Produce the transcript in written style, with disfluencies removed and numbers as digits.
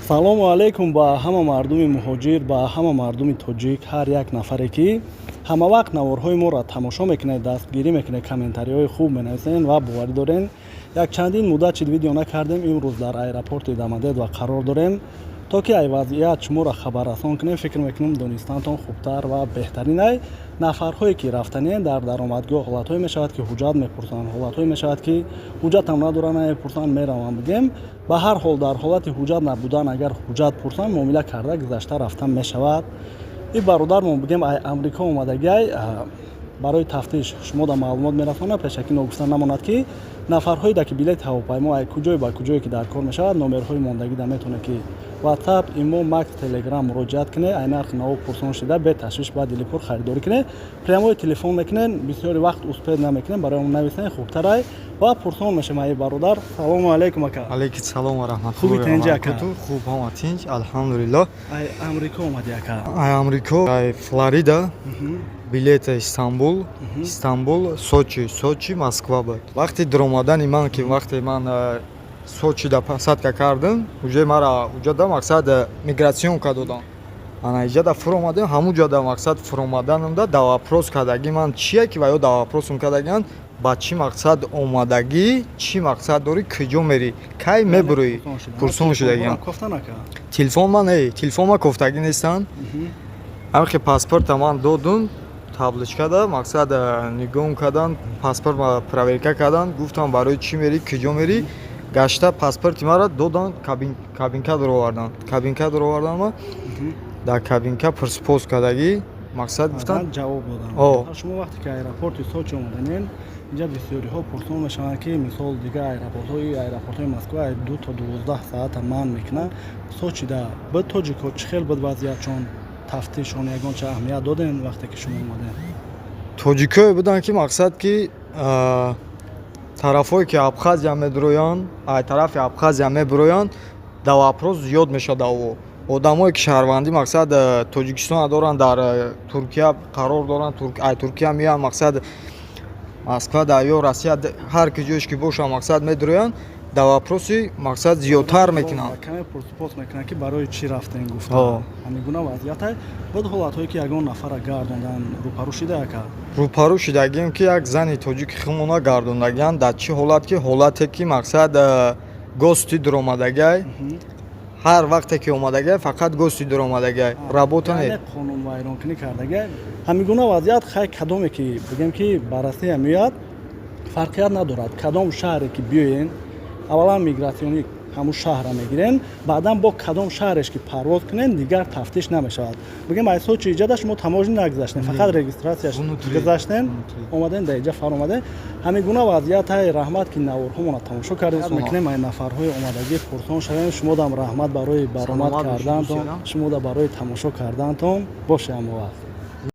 Салому алайкум ба ҳама мардуми муҳоҷир, ба ҳама мардуми тоҷик, ҳар як нафаре, ки ҳама вақт наворҳои моро тамошо мекунед, дастгирӣ мекунед, комментариҳои хуб менависед ва боварӣ дорем. Як чандин муддат шид, видео накардем. Имрӯз дар аэропорти Домодедово қарор дорем, то ки ай вазъият шуморо хабаррасон кунем. Фикр мекунем, донистантон хубтар ва беҳтарин ай. Нафарҳое ки рафтаниен, дар даромадгоҳ ҳолатҳое мешавад, ки ҳуҷҷат мепурсанд, ҳолатҳое мешавад, ки ҳуҷҷатам надоранд, намепурсанд, мераванд. Бигем, ба ҳар ҳол, дар ҳолати ҳуҷҷат набудан, агар ҳуҷҷат пурсанд, муомила карда гузашта рафтан мешавад. И бародармон, бигем, ай Амрико омадагиай, барои тафтиш шумо да маълумот мерасонад. Пешакӣ ногуфта намонад, ки нафарҳое да ки билети ҳавопаймо ай куҷое ба куҷое ки дар кор мешавад, номерҳои мондагӣ да метавонед, ки WhatsApp, Имо, Макс, Телеграм муроҷиат кунед, ай нархи наво пурсон шида, беташвиш ба дили пур харидорӣ кунед. Прямой телефон мекунед, бисёри вақт успеть намекунед, барои он нависен хубтарай ва пурсон мешавем ай бародар. Салому алайкум, ака. Алейкум салом ва раҳматуллоҳи Хуби, ва тинҷи, ака? баракатуҳ. Хуб, ҳама тинҷ, алҳамдулиллоҳ. Ай Амрико омадӣ, ака? Ай Амрико, ай Флорида. Билета Истанбул, Истанбул, Сочи, Сочи, Москва буд. Вақти даромадани ман, ки вақте ман Сочида посадка кардам, уже мара уҷада мақсад миграционка додам. Ана иҷада фуромадем, ҳамуҷада мақсад фуромаданамда да вопрос кардагӣ ман чие, ки ва ё да вопросум кардагиан: ба чӣ мақсад омадагӣ, чӣ мақсад дорӣ, куҷо мерӣ, кай мебурӯӣ? Пурсон шудагиам. Кофтан, ака? Телефон ман не, телефон ман кофтагӣ нестанд. Ҳамихе паспорта ман додум, табличкада мақсад нигоҳ кардан, паспорт ма проверка кардан, гуфтам: барои чӣ мерӣ, куҷо мерӣ? Гашта паспорти маро додан, кабинка даровардан, кабинка даровардан, ма дар кабинка пурсупос кардагӣ, мақсад гуфтан. Ҷавоб додан. О. Шумо вақте ки аэропорти Сочи омаданен, инҷа бисёриҳо пурсон мешаванд, ки мисол дигар аэропортҳои Москва 2 то 12 саата манъ мекунанд. Сочида ба тоҷико чӣ хел буд вазъиятшон, тафтишон? Ягон ча аҳамият додем, вақте ки шумо омадем? Тоҷикое буданд, ки мақсад ки тарафҳое ки Абхазия медуроянд, ай тарафи Абхазия мебуроянд, да вопрос зиёд мешавад. Аво одамое ки шаҳрвандӣ мақсад Тоҷикистона доранд, дар Туркия қарор доранд, ай Туркия меянд, мақсад Москва да ё Россия, ҳар ки ҷоеш ки боша, мақсад медуроянд, да вопроси мақсад зиёдтар мекунанд. Каме пурсупос мекунанд, ки барои чӣ рафтем, гуфта. О. Ҳамин гуна вазъиятай буд. Ҳолатҳое ки ягон нафара гардондан, рӯпарӯ шида, ака? Рӯпарӯ шудагием, ки як зани тоҷики химона гардондагианд. Дар чӣ ҳолат? Ки ҳолате ки мақсад гости дуромадагай, ҳар вақте ки омадагай, фақат гости дуромадагай, работа не. Яъне қонунвайронкунӣ кардагай. Ҳамин гуна вазъият. Хай, кадоме ки бигем, ки ба Россия меояд, фарқият надорад, кадом шаҳре ки биёен, аввалан миграционӣ ҳамун шаҳрра мегирен, баъдан бо кадом шаҳреш ки парвоз кунен, дигар тафтиш намешавад. Бигем, ай Сочи иҷада шумо таможня нагузаштен, фақат регистрацияш Внутри. гузаштен. Внутри. Омаден, дар иҷа фаромаден. Ҳамин гуна вазъият. Ҳай, раҳмат, ки наворҳомона тамошо кардем. Мекунем, ай нафарҳои омадагӣ пурсон шавем. Шумодам раҳмат барои баромад Саломат бошед, кардантон. дӯстонам. Шумода барои тамошо кардантон. Боше ҳамо вақт.